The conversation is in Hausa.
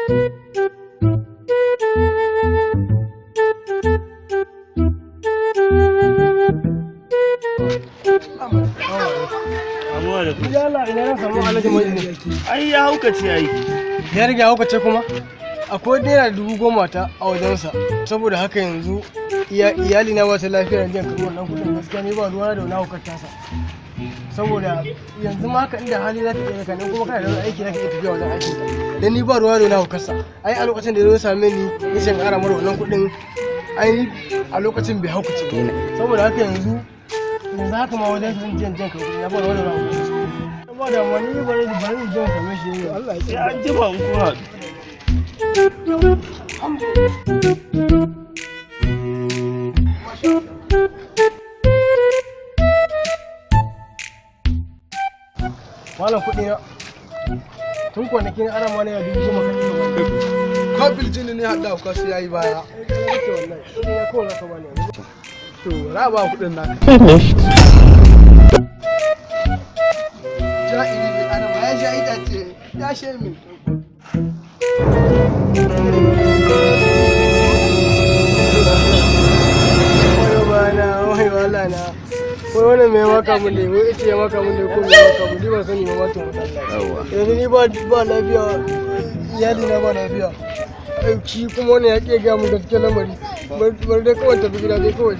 Abuwa da Ya Allah, ina na samu Alhaji mai ne? Ai ya haukace ai. Ya riga haukace kuma? Akwai ₦10,000 ta a wajensa. Saboda haka yanzu iyali na ba ta lafiya, yanzu karɓi wannan kuɗin. Gaskiya ni ba ruwa da wani haukar tasa. Saboda yanzu ma haka inda hali za ka iya raka ni, kuma kana da wani aiki za ka iya tafiya wajen aikin ka. Dan ni ba ruwa da wani haukarsa. Ai a lokacin da ya zo ya same ni, ya ce in ƙara mara wannan kuɗin, ai ni a lokacin bai haukace ba. Saboda haka yanzu haka ma wajen sa zan je in karɓi kuɗi na, ba ruwa da wani haukarsa. Ba da ni bari in je in same shi ne. Allah ya Sai an jima in kun haɗu. Malam, kuɗi na. Tun kwanaki na ana ma ₦10,000 kan ɗiga wani. Kafil jini ne haɗa ka sai yayi baya. Wallahi, kuɗi na kawai za ka bani yanzu. To, za ba kuɗin naka. Ja'iri bai ana ma ya sha itace ya she min. Wayo bana, wayo Allah na. Wai wannan mai maka mun ne, wai ita ya maka mun ne ko mai maka mun, ni ban sani ba ma to. Yanzu ni ba lafiya, iyali na ba lafiya. Shi kuma wannan ya ƙi gaya mun gaskiyar lamari. Bari dai kawai tafi gida dai kawai.